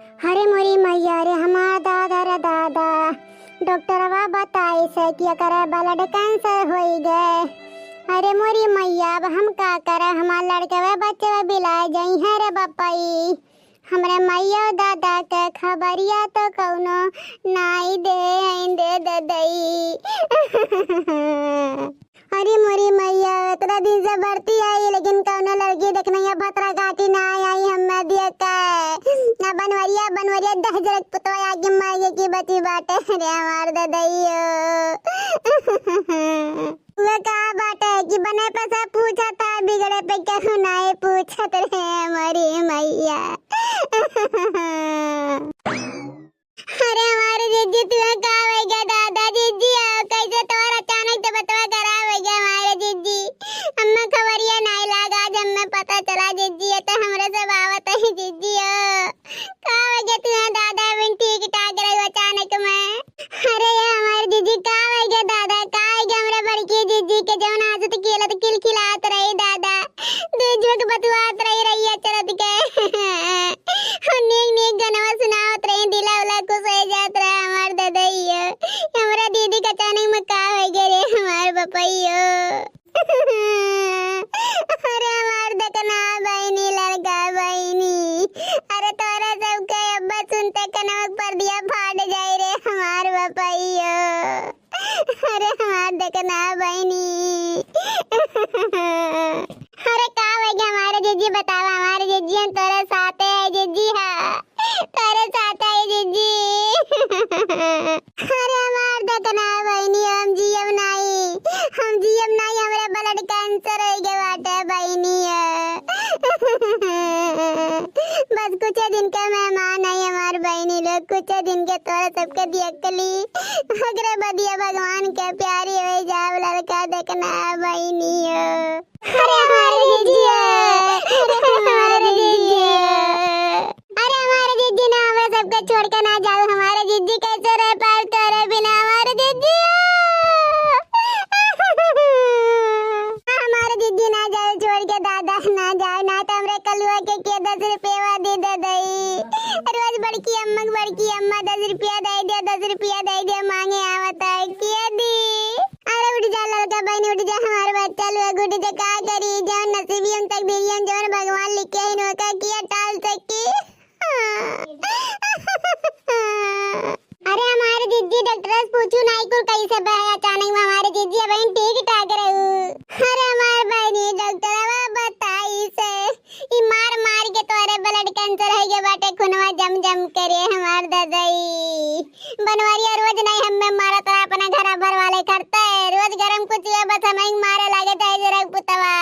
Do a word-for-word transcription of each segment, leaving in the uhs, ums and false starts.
अरे मोरी मैया रे, हमार दादा रे दादा, डॉक्टरवा बताइस कि एकरे blood cancer होई गए। अरे मोरी मैया, अब हम का करे, हमार लड़कवे बच्चवे बिलाए जइहें रे बपई। हमरे मैया दादा के खबरिया तो कउनो नाई दे, दे, दे दई। अरे मोरी मैया, इतना दिन से भर्ती आई, लेकिन कउनो लड़की देखनैया भतरा काटी ना आई, हम्मे दिया का। ना बनवरिया, बनवरिया दहिजरा के पुतवा आगे मांगे की बची बाटे रे हमार ददइयो। वो का बाटे कि बने पे से पूछा था, बिगड़े पे केहू नाई पूछत रे मोरी मैया। अरे हमारे जिज्जी, तुहे का होइगा दादा? जिज्जी हो, कैसे तोहर अचानक से बतवा खराब होइगा हमारे जिज्जी? हम्मे खबरिया नाई लाग, आज हम्मे पता चला जिज्जी, ये तो हमरे सब आवत ही जिज्जी हो। का होइगा तुहे दादा? बिन ठीक ठाक रही अचानक में। अरे ये हमारे जिज्जी का होइगा दादा? का होइगा हमरे बड़की जिज्जी के, जौन आदत कियला तो खिलखिलात रही दादा। दू झूठ बतुआत रही रहिया चरत के। हम नीक नीक गनवा सुनावत रही, दिला उला खुश हो जात रहा हमार ददइयो। हमरा दीदी के अचानक में का हो गए रे हमार बपइयो। अरे हमार देखना बहिनी, लड़का बहिनी, अरे तोरा सबके अब्बा सुनते कनवा के पर्दिया फाट जाई रे हमार बपइयो। अरे हमार देखना बहिनी। अरे का हो गया हमारे जिज्जी, बतावा हमारे जिज्जी, हम तोरे साथे है जिज्जी, हाँ तोरे साथे है जिज्जी। अरे हमार देखना बहिनी, हम जियब नाई, हम जियब नाई, हमरे blood cancer हो गए बाटे बहिनी। बस कुछ दिन के मेहमान है हमार बहिनी लोग, कुछ दिन के तोरा सबके दियकली। ओकरे बदिया भगवान के प्यारी हो जाओ लड़का देखना बहिनी हो। अरे हमारे जिज्जी, अरे हमारे जिज्जी, अरे हमारे जिज्जी ना, हमें सबके छोड़ के ना जाओ। हमारे जिज्जी कैसे रह पाए तोरे बिना हमारे जिज्जी? हमारे जिज्जी ना जाओ छोड़ के दादा, ना जाओ, ना तो हमरे कलुआ के के दस रुपया दे दे दई। रोज बड़की अम्मा, बड़की अम्मा दस रुपया दे दे, दस रुपया दे दे, मांगे आवत है, के दी? अरे उठ जा लड़का बहिनी, उठ जा, हमार बच्चा लोग उठ जा, का करी, जौन नसीबियन तकदीरियन जौन भगवान लिखे हैं, ओका किया टाल सकी। अरे हमारे जिज्जी डॉक्टर से पूछू नाई कुल कैसे बा, अचानक में हमारे जिज्जी अब ठीक ठाक रहू। अरे हमार बहिनी डॉक्टरवा बताइस ई मार मार के तोरे blood cancer हो गए बाटे, खूनवा जम जम करे हमार ददई। बनवरिया रोज नाई हम्मे मारत रहा, अपना घर भर वाले करते रोज गरम कुचिया बस हमें मारे लागे थे जरा पुतवा।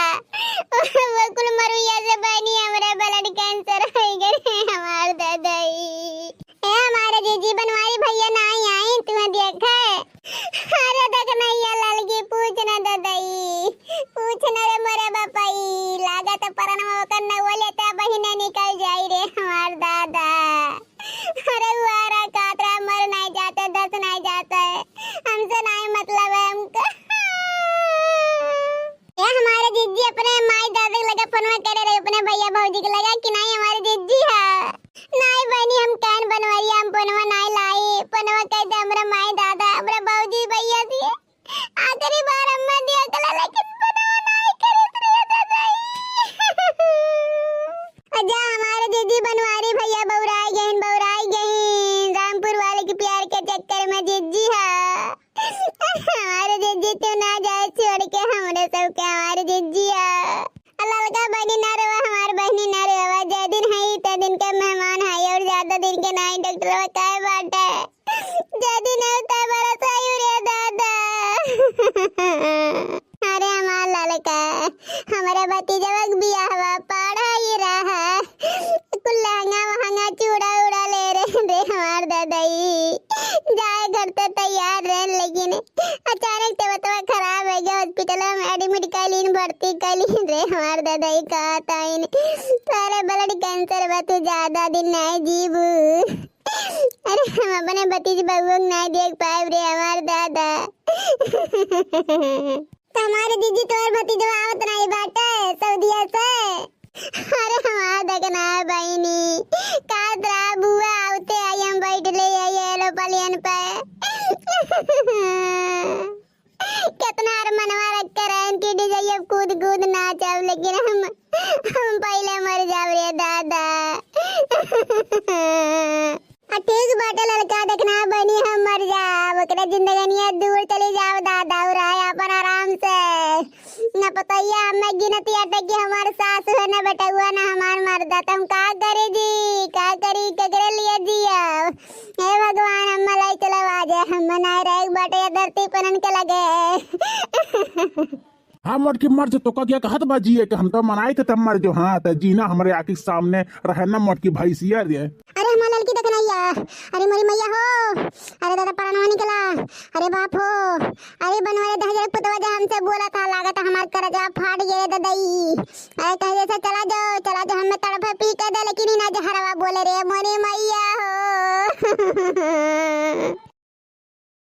वो कुल मरुइया से बहिनी हमरे blood cancer हो गए हमार ददई। ए हमारे जिज्जी बनवारी भैया नाई आई, तुम्हें देखे। अरे देख नैया ललकी, पूछ न ददई, पूछ न रे मोरे बपई, लागत परनवा ओकर नौवा लेते बहिने निकल जाई रे हमार दादा। अरे उआरा कातरा मर नाई जाते, दस नाई जाते, हमसे नाई मतलब है हमको। ए हमारे जिज्जी अपने माई दादा के लगे फोनवा करे रहे, अपने भैया भौजी के लगे कि नाई हमारे जिज्जी है। नाई बहिनी, हम कैन बनवरिया, हम पनवा नाई लाई। पनवा कह दे हमरा माई दादा, हमरा बाबूजी भैया दिए। आखिरी बार अम्मा दिया कला, लेकिन पनवा नाई करे रे दादा। अजा हमारे दीदी बनवारी भैया बौराई गईन, बौराई गईन। रामपुर वाले के प्यार के चक्कर में जिज्जी है। हमारे जिज्जी तू ना जाए छोड़ के हमरे सबके, हमारे जिज्जी है। ललका बहिनी ना रोवा, हमार बहिनी ना रोवा, जय दिन है, तय दिन के मेहमान है, और ज्यादा दिन के नाई डॉक्टरवा काहे बाटे। जय दिन है, तय बरस आयु रे दादा। अरे हमार ललका, हमरे भतीजवा के बियाहवा पढ़ाई रहा, कुल लहंगा वहंगा चूड़ा उड़ा ले रहे रे हमार ददई, जाए घर ते तैयार रहे, लेकिन अचानक तबियतवा खराब हो गया, hospital में admit कैलीन, भर्ती कैलीन रे हमार दादा, ई कहत आइन, "तोरे blood cancer बा, तू ज्यादा दिन नहीं जीबू।" अरे हम अपने भतीज बबुआ के नहीं देख पाएब रे हमार दादा। तो हमारे दीदी तोर भतीजवा आवत नहीं बाटे सऊदिया से। अरे हमार देखना बहिनी, का तोरा बुआ आ ठीक बाटे ललका, देखना बनी हम मर जाब, ओकरे जिंदगनिया दूर चली जाब दादा, उ रहे अपन आराम से। न पतोहिया हमें गिनती आटे कि हमार सास है, न बेटउआ, न हमार मर्दा, त हम का करी जी, का करी, केकरे लिए जियब? हे भगवान, हम लाई चलवा जे, हम मनाए रहे बाटे ये धरती पनन के लगे। हाँ मोटकी मर जो, तोका क्या कहत बा जिए के, हम तो मनाई थे तब मर जो। हाँ तो जीना हमरे आँखी के सामने रहे ना मोटकी भैंसिया रे। अरे हमार ललकी देखनैया, अरे मोरी मैया हो, अरे दादा परानवा निकला, अरे बाप हो, अरे बनवाले दह हजार पुतवा जे हमसे बोला था, लागत हमार करजा फाट गए ददई। अरे कह जैसे चला जाओ, चला जाओ, हमें तड़फे पी के दे, लेकिन इना जहरवा बोले रे मोरी मैया हो।